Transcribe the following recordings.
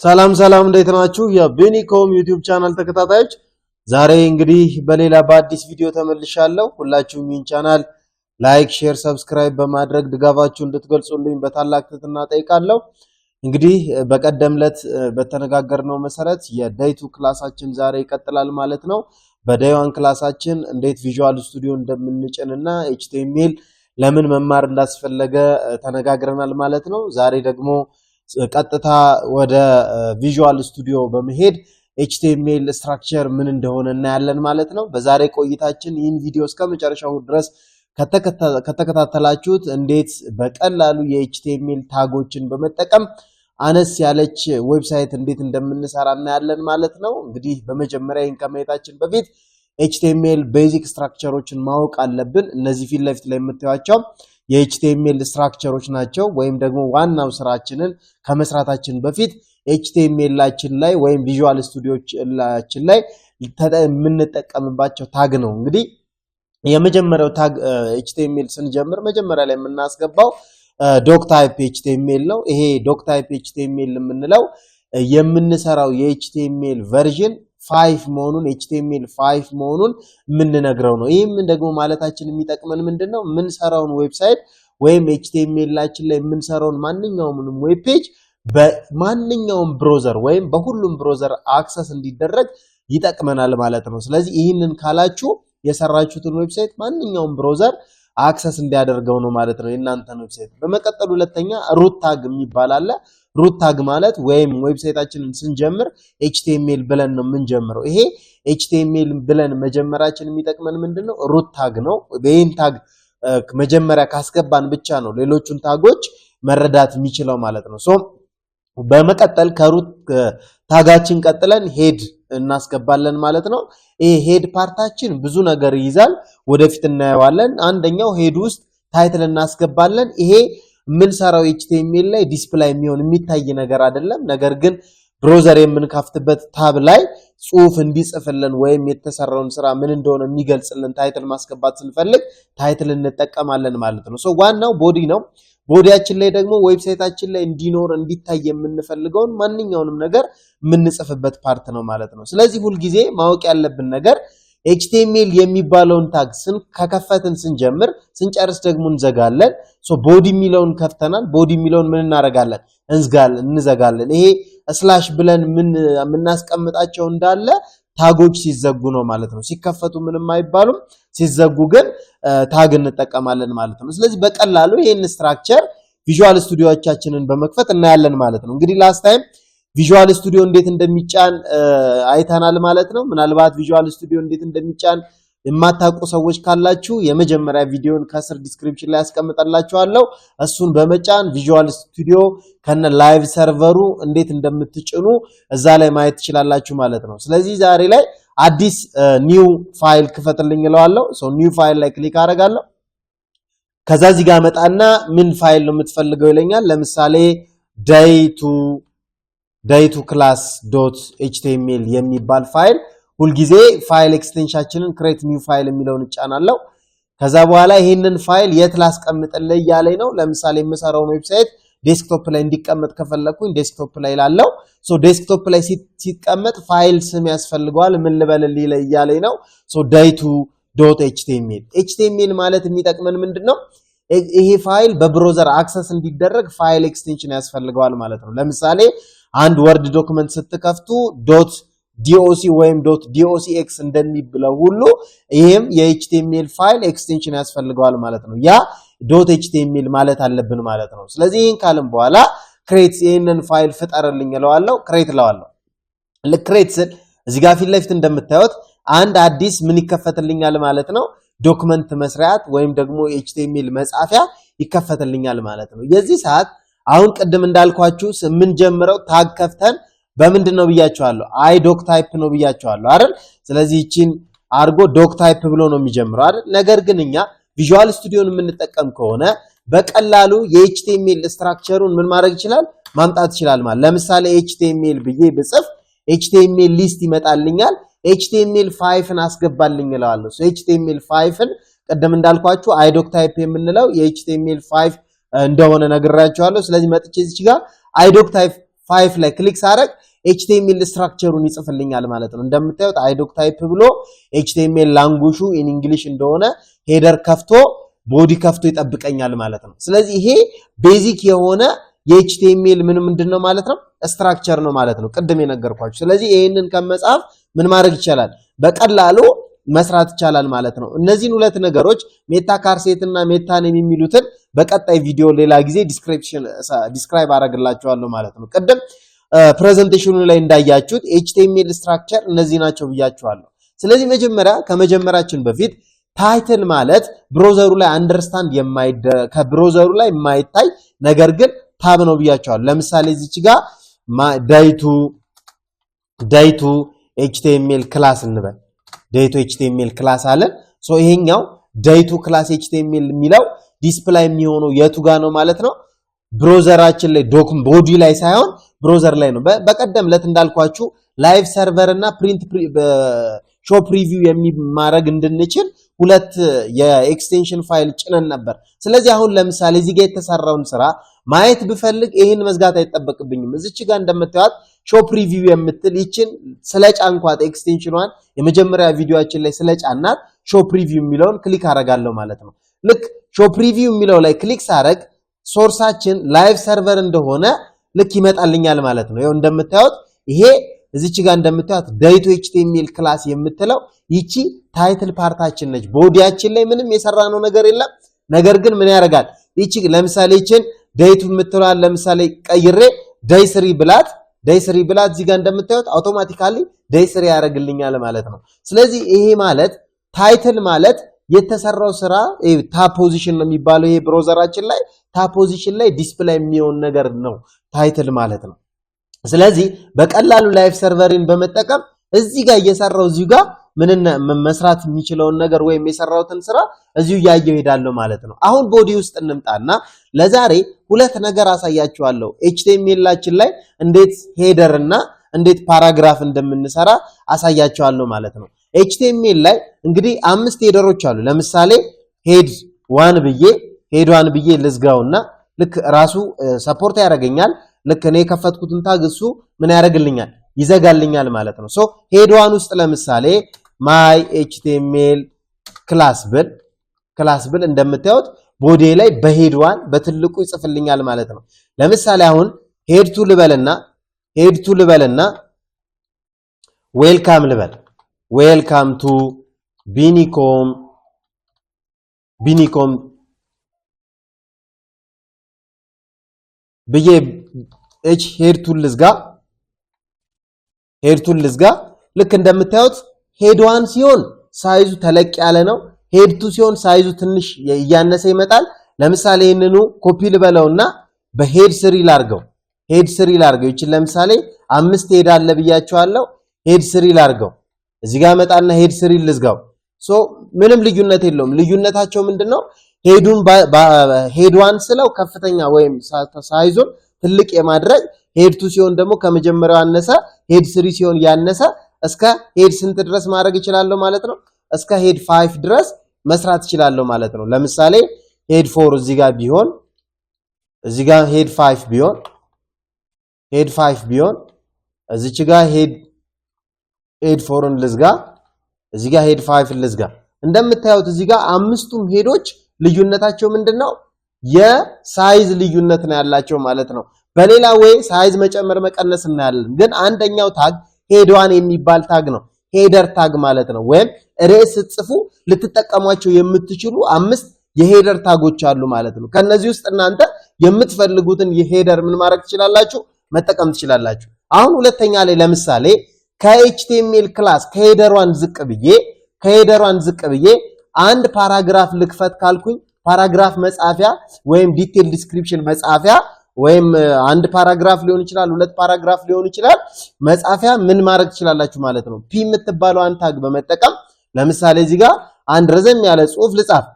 ሰላም ሰላም፣ እንዴት ናችሁ? የቢኒኮም YouTube channel ተከታታዮች፣ ዛሬ እንግዲህ በሌላ በአዲስ ቪዲዮ ተመልሻለሁ። ሁላችሁም ይህን channel like፣ share፣ subscribe በማድረግ ድጋፋችሁ እንድትገልጹልኝ በታላቅ ትህትና ጠይቃለሁ። እንግዲህ በቀደም ዕለት በተነጋገርነው መሰረት የ day 2 class ኣችን ዛሬ ይቀጥላል ማለት ነው። በ day 1 class ኣችን እንዴት Visual Studio እንደምንጭን እና HTML ለምን መማር እንዳስፈለገ ተነጋግረናል ማለት ነው። ዛሬ ደግሞ ቀጥታ ወደ Visual Studio በመሄድ HTML structure ምን እንደሆነ እናያለን ማለት ነው። በዛሬ ቆይታችን ይህን ቪዲዮ እስከ መጨረሻው ድረስ ከተከታተላችሁት እንዴት በቀላሉ የ HTML tag ኦችን በመጠቀም አነስ ያለች website እንዴት እንደምንሰራ እናያለን ማለት ነው። እንግዲህ በመጀመሪያ ይህን ከማየታችን በፊት HTML basic structure ኦችን ማወቅ አለብን። እነዚህ ፊት ለፊት ላይ የምታዩቸው የ HTML structure ኦች ናቸው። ወይም ደግሞ ዋናው ስራችንን ከመስራታችን በፊት HTML ኣችን ላይ ወይም Visual Studio ኣችን ላይ የምንጠቀምባቸው tag ነው። እንግዲህ የመጀመሪያው tag HTML ስንጀምር መጀመሪያ ላይ የምናስገባው doctype HTML ነው። ይሄ doctype HTML የምንለው የምንሰራው የ HTML version 5 መሆኑን፣ HTML 5 መሆኑን የምንነግረው ነው። ይህም ደግሞ ማለታችን የሚጠቅመን ምንድን ነው? የምንሰራውን website ወይም HTML ኣችን ላይ የምንሰራውን ማንኛውንም web page በማንኛውም browser ወይም በሁሉም browser access እንዲደረግ ይጠቅመናል ማለት ነው። ስለዚህ ይህንን ካላችሁ የሰራችሁትን website ማንኛውም browser access እንዲያደርገው ነው ማለት ነው የእናንተን website። በመቀጠል ሁለተኛ root tag የሚባል አለ። Root tag ማለት ወይም website ኣችንን ስንጀምር HTML ብለን ነው የምንጀምረው። ይሄ HTML ብለን መጀመራችን የሚጠቅመን ምንድን ነው? Root tag ነው። ይህን tag መጀመሪያ ካስገባን ብቻ ነው ሌሎቹን tag ኦች መረዳት የሚችለው ማለት ነው። So በመቀጠል ከ root tag ኣችን ቀጥለን head እናስገባለን ማለት ነው። ይሄ head part ኣችን ብዙ ነገር ይይዛል፣ ወደፊት እናየዋለን። አንደኛው head ውስጥ title እናስገባለን። ይሄ የምንሰራው HTML ላይ display የሚሆን የሚታይ ነገር አይደለም። ነገር ግን browser የምንከፍትበት tab ላይ ጽሁፍ እንዲጽፍልን ወይም የተሰራውን ስራ ምን እንደሆነ የሚገልጽልን title ማስገባት ስንፈልግ title እንጠቀማለን ማለት ነው። So ዋናው body ነው። Body ያችን ላይ ደግሞ website ኣችን ላይ እንዲኖር፣ እንዲታይ የምንፈልገውን ማንኛውንም ነገር የምንጽፍበት part ነው ማለት ነው። ስለዚህ ሁልጊዜ ማወቅ ያለብን ነገር HTML የሚባለውን tag ስን ከከፈትን ስንጀምር፣ ስንጨርስ ደግሞ እንዘጋለን። So body የሚለውን ከፍተናል። Body የሚለውን ምን እናደርጋለን? እንዘጋለን። ይሄ slash ብለን ምን የምናስቀምጣቸው እንዳለ tag ኦች ሲዘጉ ነው ማለት ነው። ሲከፈቱ ምንም አይባሉም፣ ሲዘጉ ግን tag እንጠቀማለን ማለት ነው። ስለዚህ በቀላሉ ይህን structure Visual Studio ዎቻችንን በመክፈት እናያለን ማለት ነው። እንግዲህ last time Visual Studio እንዴት እንደሚጫን አይተናል ማለት ነው። ምናልባት Visual Studio እንዴት እንደሚጫን የማታውቁ ሰዎች ካላችሁ የመጀመሪያ ቪዲዮን ከስር description ላይ አስቀምጥላችኋለሁ። እሱን በመጫን Visual Studio ከነ live server ኡ እንዴት እንደምትጭኑ እዛ ላይ ማየት ትችላላችሁ ማለት ነው። ስለዚህ ዛሬ ላይ አዲስ new file ክፈትልኝ እለዋለሁ። So new file ላይ click አደርጋለሁ። ከዛ እዚህ ጋር መጣና ምን ፋይል ነው የምትፈልገው ይለኛል። ለምሳሌ day 2 class.html የሚባል ፋይል። ሁልጊዜ file extension ኣችንን create new file የሚለውን እጫናለሁ። ከዛ በኋላ ይህንን ፋይል የት ላስቀምጥልህ እያለኝ ነው። ለምሳሌ የምሰራውን website desktop ላይ እንዲቀመጥ ከፈለኩኝ desktop ላይ ላለው። So desktop ላይ ሲቀመጥ ፋይል ስም ያስፈልገዋል። ምን ልበልልህ እያለኝ ነው። So day 2.html። HTML ማለት የሚጠቅመን ምንድን ነው? ይሄ file በ browser access እንዲደረግ file extension ያስፈልገዋል ማለት ነው። ለምሳሌ አንድ Word document ስትከፍቱ .doc ወይም .docx እንደሚብለው ሁሉ ይሄም የ HTML file extension ያስፈልገዋል ማለት ነው። ያ .html ማለት አለብን ማለት ነው። ስለዚህ ይህን ካልን በኋላ create፣ ይህንን ፋይል ፍጠርልኝ እለዋለሁ። Create እለዋለሁ። ልክ create ስል እዚህ ጋር ፊት ለፊት እንደምታዩት አንድ አዲስ ምን ይከፈትልኛል ማለት ነው። Document መስሪያት ወይም ደግሞ HTML መጻፊያ ይከፈትልኛል ማለት ነው። የዚህ ሰዓት አሁን ቅድም እንዳልኳችሁ የምንጀምረው tag ከፍተን በምንድን ነው ብያችኋለሁ? አይ doctype ነው ብያችኋለሁ አይደል? ስለዚህ ይቺን አርጎ doctype ብሎ ነው የሚጀምረው አይደል? ነገር ግን እኛ Visual Studio ን የምንጠቀም ከሆነ በቀላሉ የ HTML structure ኡን ምን ማድረግ ይችላል? ማምጣት ይችላል ማለት። ለምሳሌ HTML ብዬ ብጽፍ HTML list ይመጣልኛል። HTML 5ን አስገባልኝ እለዋለሁ። So HTML 5ን ቅድም እንዳልኳችሁ አይ doctype የምንለው የ HTML 5 እንደሆነ ነግራችኋለሁ። ስለዚህ መጥቼ እዚች ጋር አይ doctype 5 ላይ click ሳረግ HTML structure ኡን ይጽፍልኛል ማለት ነው። እንደምታዩት i doctype ብሎ HTML language ኡ in English እንደሆነ header ከፍቶ body ከፍቶ ይጠብቀኛል ማለት ነው። ስለዚህ ይሄ basic የሆነ የ HTML ምን ምንድን ነው ማለት ነው፣ structure ነው ማለት ነው፣ ቅድም የነገርኳችሁ። ስለዚህ ይሄንን ከመጻፍ ምን ማድረግ ይቻላል? በቀላሉ መስራት ይቻላል ማለት ነው። እነዚህን ሁለት ነገሮች meta charset እና meta name የሚሉትን በቀጣይ ቪዲዮ ሌላ ጊዜ description describe አደርግላችኋለሁ ማለት ነው። ቅድም presentation ኑ ላይ እንዳያችሁት HTML structure እነዚህ ናቸው ብያችኋለሁ። ስለዚህ መጀመሪያ ከመጀመራችን በፊት title ማለት browser ኡ ላይ understand ከ browser ኡ ላይ የማይታይ ነገር ግን tab ነው ብያችኋለሁ። ለምሳሌ እዚች ጋር day two HTML class እንበል። Day two HTML class አለን። So ይሄኛው day two class HTML የሚለው display የሚሆነው የቱ ጋ ነው ማለት ነው? Browser ኣችን ላይ doc body ላይ ሳይሆን browser ላይ ነው። በቀደም ዕለት እንዳልኳችሁ live server እና print show preview የሚማረግ እንድንችል ሁለት የ extension file ጭነን ነበር። ስለዚህ አሁን ለምሳሌ እዚህ ጋር የተሰራውን ስራ ማየት ብፈልግ ይህን መዝጋት አይጠበቅብኝም። እዚች ጋር እንደምታዩት show preview የምትል ይችን ስለጫንኳት፣ extension ኗን የመጀመሪያ ቪዲዮአችን ላይ ስለጫናት show preview የሚለውን click አረጋለሁ ማለት ነው። ልክ show preview የሚለው ላይ click ሳረግ source ኣችን live server እንደሆነ ልክ ይመጣልኛል ማለት ነው። ይኸው እንደምታዩት ይሄ እዚች ጋር እንደምታዩት day two HTML class የምትለው ይቺ title part ኣችን ነች። Body ያችን ላይ ምንም የሰራነው ነገር የለም። ነገር ግን ምን ያደርጋል? ይቺ ለምሳሌ ይችን day two የምትለዋን ለምሳሌ ቀይሬ day three ብላት፣ day three ብላት እዚህ ጋር እንደምታዩት automatically day three ያደርግልኛል ማለት ነው። ስለዚህ ይሄ ማለት title ማለት የተሰራው ስራ tab position ነው የሚባለው። ይሄ browser ኣችን ላይ tab position ላይ display የሚሆን ነገር ነው title ማለት ነው። ስለዚህ በቀላሉ live server ን በመጠቀም እዚህ ጋር እየሰራው እዚሁ ጋር ምን መስራት የሚችለውን ነገር ወይም የሰራሁትን ስራ እዚሁ እያየው ሄዳለሁ ማለት ነው። አሁን body ውስጥ እንምጣና ለዛሬ ሁለት ነገር አሳያችኋለሁ። HTML ኣችን ላይ እንዴት header እና እንዴት paragraph እንደምንሰራ አሳያችኋለሁ ማለት ነው። HTML ላይ እንግዲህ አምስት header ኦች አሉ። ለምሳሌ head one ብዬ፣ head one ብዬ ልዝጋውና ልክ ራሱ support ያደርገኛል። ልክ እኔ የከፈትኩትን tag እሱ ምን ያደርግልኛል? ይዘጋልኛል ማለት ነው። So head one ውስጥ ለምሳሌ my HTML class ብል እንደምታዩት body ላይ በ head one በትልቁ ይጽፍልኛል ማለት ነው። ለምሳሌ አሁን head two ልበልና welcome ልበል፣ welcome to ቢኒኮም ብዬ እች head two ን ልዝጋ፣ head two ን ልዝጋ። ልክ እንደምታዩት head one ሲሆን size ኡ ተለቅ ያለ ነው። Head two ሲሆን size ኡ ትንሽ እያነሰ ይመጣል። ለምሳሌ ይህንኑ ኮፒ ልበለውና በ head three ላርገው፣ head three ላርገው። ይችን ለምሳሌ አምስት head አለ ብያቸዋለሁ። Head three ላርገው። እዚህ ጋር መጣና head three ልዝጋው። So ምንም ልዩነት የለውም። ልዩነታቸው ምንድነው? Head ኡን head one ስለው ከፍተኛ ወይም size ኡን ትልቅ የማድረግ፣ head two ሲሆን ደግሞ ከመጀመሪያው አነሰ፣ head three ሲሆን ያነሰ፣ እስከ head ስንት ድረስ ማድረግ እችላለሁ ማለት ነው? እስከ head 5 ድረስ መስራት እችላለሁ ማለት ነው። ለምሳሌ head 4 እዚህ ጋር ቢሆን፣ እዚህ ጋር head 5 ቢሆን፣ head 5 ቢሆን፣ እዚች ጋር head 4 ን ልዝጋ፣ እዚህ ጋር head 5 ልዝጋ። እንደምታዩት እዚህ ጋር አምስቱም head ኦች ልዩነታቸው ምንድነው? የ size ልዩነት ነው ያላቸው ማለት ነው። በሌላ way size መጨመር መቀነስ እናያለን። ግን አንደኛው tag head one የሚባል tag ነው። Header tag ማለት ነው። ወይም ርዕስ ስትጽፉ ልትጠቀሟቸው የምትችሉ አምስት የ header tag ኦች አሉ ማለት ነው። ከነዚህ ውስጥ እናንተ የምትፈልጉትን የ header ምን ማድረግ ትችላላችሁ? መጠቀም ትችላላችሁ። አሁን ሁለተኛ ላይ ለምሳሌ ከ HTML class ከ header one ዝቅ ብዬ፣ ከ header one ዝቅ ብዬ አንድ paragraph ልክፈት ካልኩኝ paragraph መጻፊያ ወይም detail description መጻፊያ ወይም አንድ paragraph ሊሆን ይችላል፣ ሁለት paragraph ሊሆን ይችላል። መጻፊያ ምን ማድረግ ትችላላችሁ ማለት ነው። P የምትባለዋን tag በመጠቀም ለምሳሌ እዚህ ጋር አንድ ረዘም ያለ ጽሁፍ ልጻፍ፣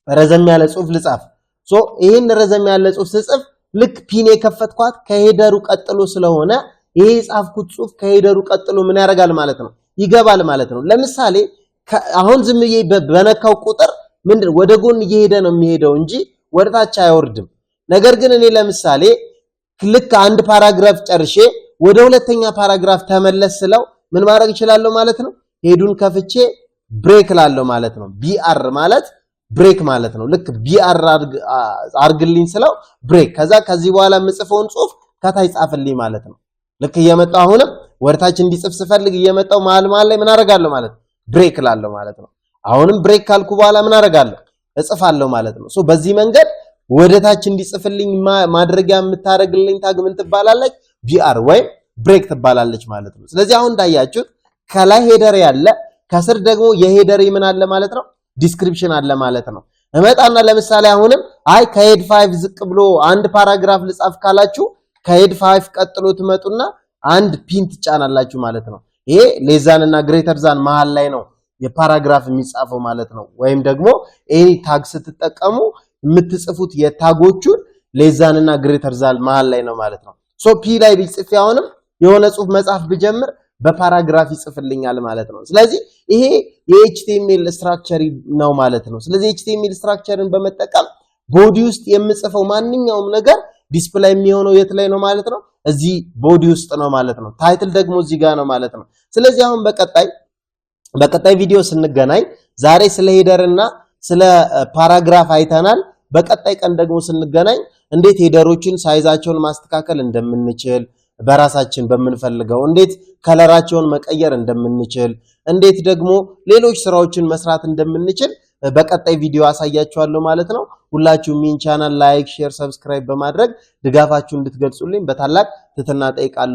ረዘም ያለ ጽሁፍ ልጻፍ። So ይሄን ረዘም ያለ ጽሁፍ ስጽፍ ልክ P ን የከፈትኳት ከ header ኡ ቀጥሎ ስለሆነ ይሄ የጻፍኩት ጽሁፍ ከ header ኡ ቀጥሎ ምን ያደርጋል ማለት ነው? ይገባል ማለት ነው። ለምሳሌ አሁን ዝም ብዬ በነካው ቁጥር ምንድን ወደ ጎን እየሄደ ነው የሚሄደው እንጂ ወደ ታች አይወርድም። ነገር ግን እኔ ለምሳሌ ልክ አንድ paragraph ጨርሼ ወደ ሁለተኛ paragraph ተመለስ ስለው ምን ማድረግ እችላለሁ ማለት ነው? Head ኡን ከፍቼ break እላለሁ ማለት ነው። BR ማለት break ማለት ነው። ልክ BR አርግልኝ ስለው break፣ ከዛ ከዚህ በኋላ የምጽፈውን ጽሁፍ ከታች ጻፍልኝ ማለት ነው። ልክ እየመጣው አሁንም ወደታች እንዲጽፍ ስፈልግ እየመጣው መሀል መሀል ላይ ምን አደርጋለሁ ማለት ነው? Break እላለሁ ማለት ነው። አሁንም break ካልኩ በኋላ ምን አደርጋለሁ? እጽፋለሁ ማለት ነው። So በዚህ መንገድ ወደታች እንዲጽፍልኝ ማድረጊያ የምታደርግልኝ tag ምን ትባላለች? BR ወይም break ትባላለች ማለት ነው። ስለዚህ አሁን እንዳያችሁት ከላይ header ያለ፣ ከስር ደግሞ የ header ምን አለ ማለት ነው? Description አለ ማለት ነው። እመጣና ለምሳሌ አሁንም አይ ከ head 5 ዝቅ ብሎ አንድ paragraph ልጻፍ ካላችሁ ከ head 5 ቀጥሎ ትመጡና አንድ P ን ትጫናላችሁ ማለት ነው። ይሄ less than እና greater than መሃል ላይ ነው የ paragraph የሚጻፈው ማለት ነው። ወይም ደግሞ any tag ስትጠቀሙ የምትጽፉት የ tag ኦቹን less than እና greater than መሃል ላይ ነው ማለት ነው። So P ላይ ብጽፍ አሁንም የሆነ ጽሁፍ መጻፍ ብጀምር በ paragraph ይጽፍልኛል ማለት ነው። ስለዚህ ይሄ የ HTML structure ነው ማለት ነው። ስለዚህ HTML structure ን በመጠቀም body ውስጥ የምጽፈው ማንኛውም ነገር display የሚሆነው የት ላይ ነው ማለት ነው? እዚህ body ውስጥ ነው ማለት ነው። Title ደግሞ እዚህ ጋር ነው ማለት ነው። ስለዚህ አሁን በቀጣይ ቪዲዮ ስንገናኝ ዛሬ ስለ header እና ስለ paragraph አይተናል። በቀጣይ ቀን ደግሞ ስንገናኝ እንዴት header ኦችን size ኣቸውን ማስተካከል እንደምንችል፣ በራሳችን በምንፈልገው እንዴት color ኣቸውን መቀየር እንደምንችል፣ እንዴት ደግሞ ሌሎች ስራዎችን መስራት እንደምንችል በቀጣይ ቪዲዮ አሳያችኋለሁ ማለት ነው። ሁላችሁም ይህን channel like፣ share፣ subscribe በማድረግ ድጋፋችሁን እንድትገልጹልኝ በታላቅ ትህትና እጠይቃለሁ።